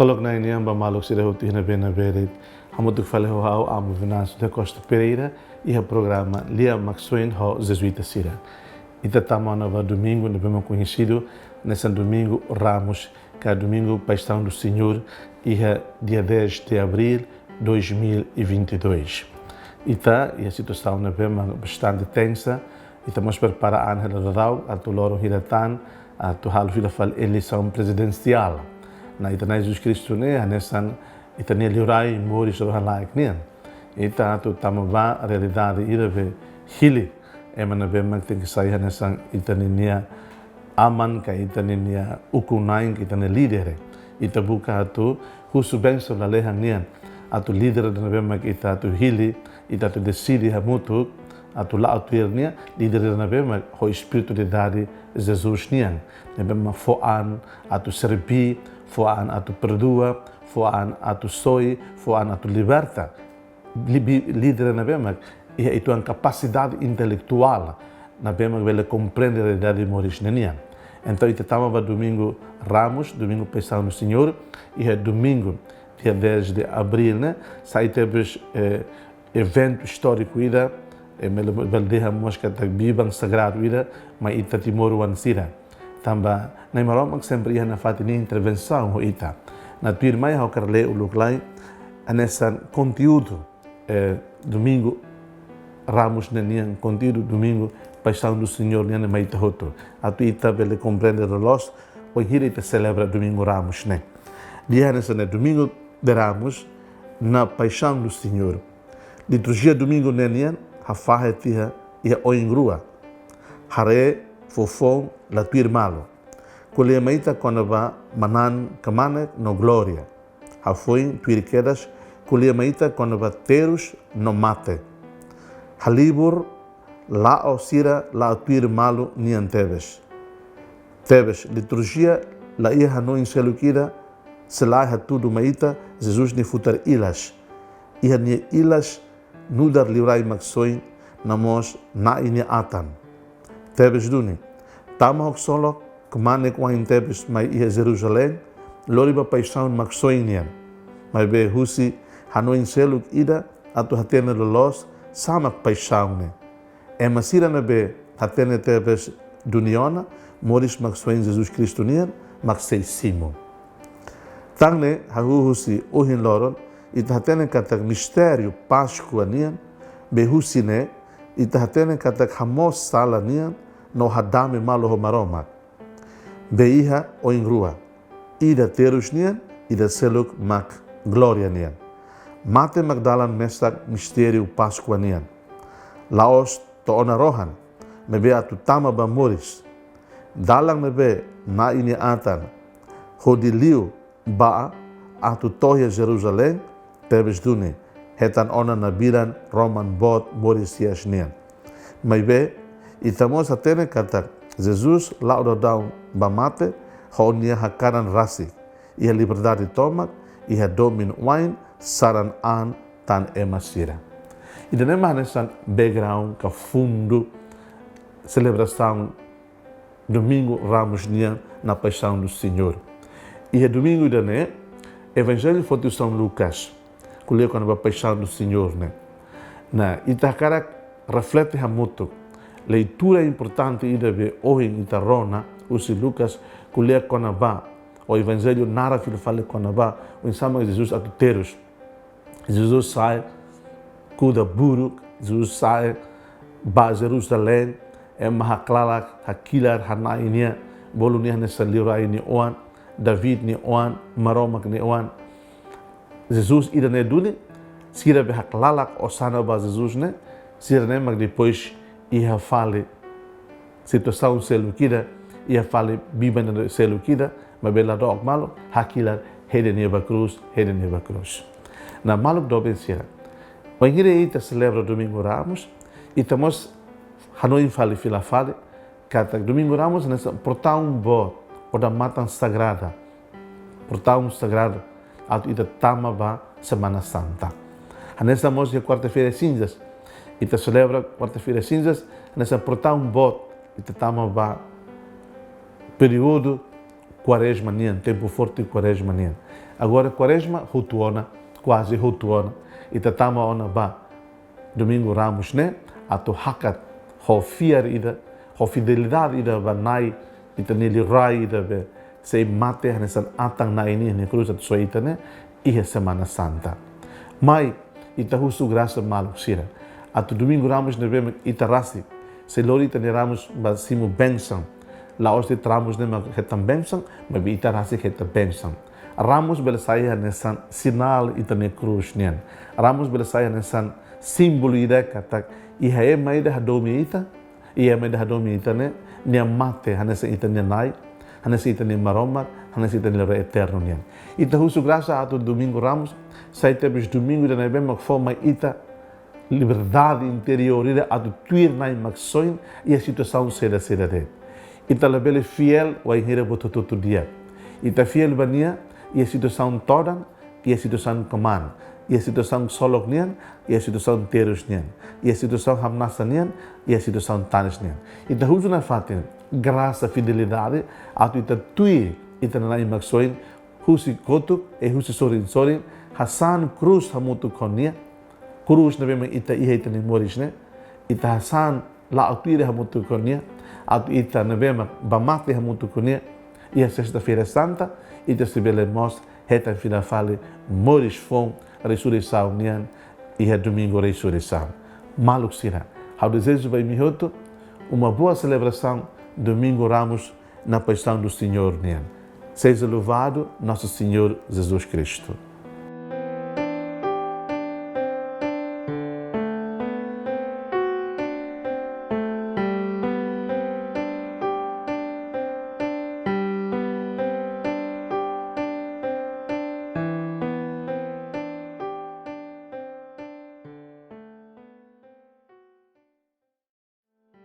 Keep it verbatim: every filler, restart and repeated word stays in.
Tolok Na'i nian ba maluk sira hotu iha ne'ebé de'it. Hamutuk fali ho ha'u, Amu Venâncio da Costa Pereira, iha programa Lia Maksoin ho Jezuita sira. Ita tama ona ba domingu ne'ebé mak koñesidu hanesan Domingu Ramus, ka Domingu Paixão do Senhor, iha dia dez de abril dois mil e vinte e dois. Ita iha situasaun ne'ebé mak bastante tensa, ita mós prepara an hela daudaun atu loron hira tan atu halo fila fali eleisaun prezidensiál. Na'i ita-nia Jesus Kristu ne'e hanesan ita-nia liurai moris rohan-laek nian. Ita atu tama ba realidade ida be hili ema ne'ebé mak tenke sai hanesan ita-nia aman, ka ita-nia ukun-na'in, ka ita-nia líder. Ita buka atu husu bensaun lalehan nian atu líder ida ne'ebé mak ita atu hili, ita atu deside hamutuk atu la'o tuir nia, líder ida ne'ebé mak ho espiritualidade Jesus nian, ne'ebé mak fó an atu serví, fó an atu perdua, fó an atu soi, fó an atu liberta. Libi-, líder ne'ebé mak iha uitoan kapasidade intelektuál ne'ebé mak bele komprende realidade moris ne'e nian. Entaun, ita tama ba Domingu Ramus, Domingu Paixão do Senhor, iha domingu, dia dez de abril, ne'e, sai tebes, eh, eventu istóriku ida, eh, bele, bele dehan mós katak biban sagradu ida mai ita timoroan sira. Tanba Na'i Maromak sempre iha nafatin nia intervensaun ho ita. No tuirmai ha'u hakarak lee uluk lai hanesan konteúdu, eh, Domingu Ramus ne'e nian, konteúdu Domingu Paixão do Senhor nian mai ita hotu, atu ita bele komprende loloos wainhira ita selebra Domingu Ramus ne'e. Lia hanesan ne'e: Domingo de Ramos, na Paixão do Senhor. Liturjia domingu ne'e nian hafahe tiha iha oin rua. Haree, foufoun, la tuir malu. Ko'alia mai ita kona-ba manán kmanek no glória. Hafoin, tuir kedas, ko'alia mai ita kona-ba terus no mate. Halibur, la'o sira la'o tuir malu nian tebes. Tebes, liturjia la iha hanoin seluk ida se lae hatudu mai ita Jesus nia futar ilas. Iha nia ilas nu'udar Liurai Maksoin, no mós Na'i nia atan. Tebes duni, tama ho ksolok kmanek wa'in tebes mai iha Jerusalém, lori ba Paixaun Maksoin nian. Maibé husi hanoin seluk ida atu hatene loloos sá mak Paixaun ne'e. Ema sira ne'ebé hatene tebes duni ona moris maksoin Jesus Kristu nian mak sei simu. Tan ne'e, hahú husi ohin loron, ita hatene katak mistériu Páskua nian, be husi ne'e, ita hatene katak hamoos sala nian no hadame malu ho Maromak. Be iha oin rua, ida terus nian, ida seluk mak glória nian. Mate mak dalan mesak mistériu Páskua nian. La'ós to'o ona rohan, maibé atu tama ba moris. Dalan ne'ebé Na'i nia atan hodi liu ba atu to'o iha Jerusalém, tebes duni, hetan ona nabilan roman boot moris hi'as nian. Maibé, ita mós hatene katak Jesus la'o daudaun ba mate ho nia hakaran rasik, iha liberdade tomak, iha domin wa'in, saran an tan ema sira. Ida-ne'e mak hanesan background ka fundu selebrasaun Domingu Ramus nian, na Paixão do Senhor. Iha domingu ida-ne'e, Evanjellu foti São Lucas ko'alia kona-ba Paixão do Senhor ne'e. No ita hakarak reflete hamutuk leitura importante ida be ohin ita rona husi Lucas ko'alia kona-ba, ou Evanjellu narra fila fali kona-ba oinsá mak Jesus atu terus. Jesus sa'e kuda buruk, Jesus sa'e ba Jerusalém, ema haklalak, hakilar, hana'i nia, bolu nia hanesan Liurai nia oan, David nia oan, Maromak nia oan. Jesus ida-ne'e duni, sira be haklalak osana ba Jesus ne'e, sira-ne'e mak depois iha fali situasaun seluk ida, iha fali biban seluk ida, maibé la dook malu, hakilar, hedi nia ba krús, hedi nia ba krús. No maluk doben sira, wainhira ita selebra Domingu Ramus, ita mós hanoin fali fila fali katak Domingu Ramus hanesan portaun boot, odamatan sagrada, portaun sagradu atu ita tama ba Semana Santa. Hanesan mós iha Kuarta-feira Sinzas, ita selebra Kuarta-feira Sinzas hanesan portaun boot ita tama ba períodu Kuarezma nian, tempu forte Kuarezma nian. Agora Kuarezma hotu ona, kuaze hotu ona. Ita tama ona ba Domingu Ramus ne'e, atu hakat ho fiar ida, ho fidelidade ida ba Na'i, ita-nia Liurai ida be sei mate hanesan atan Na'i nian iha nia krús atu soe ita ne'e, iha Semana Santa. Mai, ita husu grasa maluk sira. Atu Domingu Ramus ne'ebé mak ita rasik, sei lori ita-nia ramus ba simu bensaun. La'ós de'it ramus ne'e mak hetan bensaun, maibé ita rasik hetan bensaun. Ramus bele sai hanesan sinál ita-nia krús nian. Ramus bele sai hanesan símbolu ida katak iha ema ida hadomi ita, iha ema ida hadomi ita ne'e, nia mate hanesan ita-nia Na'i, hanesan ita-nia Maromak, hanesan ita-nia Liurai Eternu nian. Ita husu grasa atu Domingu Ramus sai tebes domingu ida ne'ebé mak fó mai ita liberdade interiór ida atu tuir Na'i Maksoin iha situasaun saida-saida de'it. Ita labele fiél wainhira buat hotu-hotu di'ak. Ita fiél ba Nia iha situasaun todan, iha situasaun kmaan, iha situasaun ksolok nian, iha situasaun terus nian, iha situasaun hamnasa nian, iha situasaun tanis nian. Ita husu nafatin grasa fidelidade atu ita tuir ita-nia Na'i Maksoin husi kotuk, i husi sorin-sorin, hasa'e krús hamutuk ho Nia, krús ne'ebé mak ita iha ita-nia moris ne'e, ita hasa'e la'o tuir hamutuk ho Nia, atu ita ne'ebé mak bá mate hamutuk ho Nia iha Sesta-feira Santa, ita sei bele mós hetan fila fali moris foun resureisaun nian iha Domingu Resureisaun. Maluk sira, ha'u dezeja ba imi hotu uma boa celebração Domingo Ramos na Paixão do Senhor nian. Seja louvado Nosso Senhor Jesus Cristo.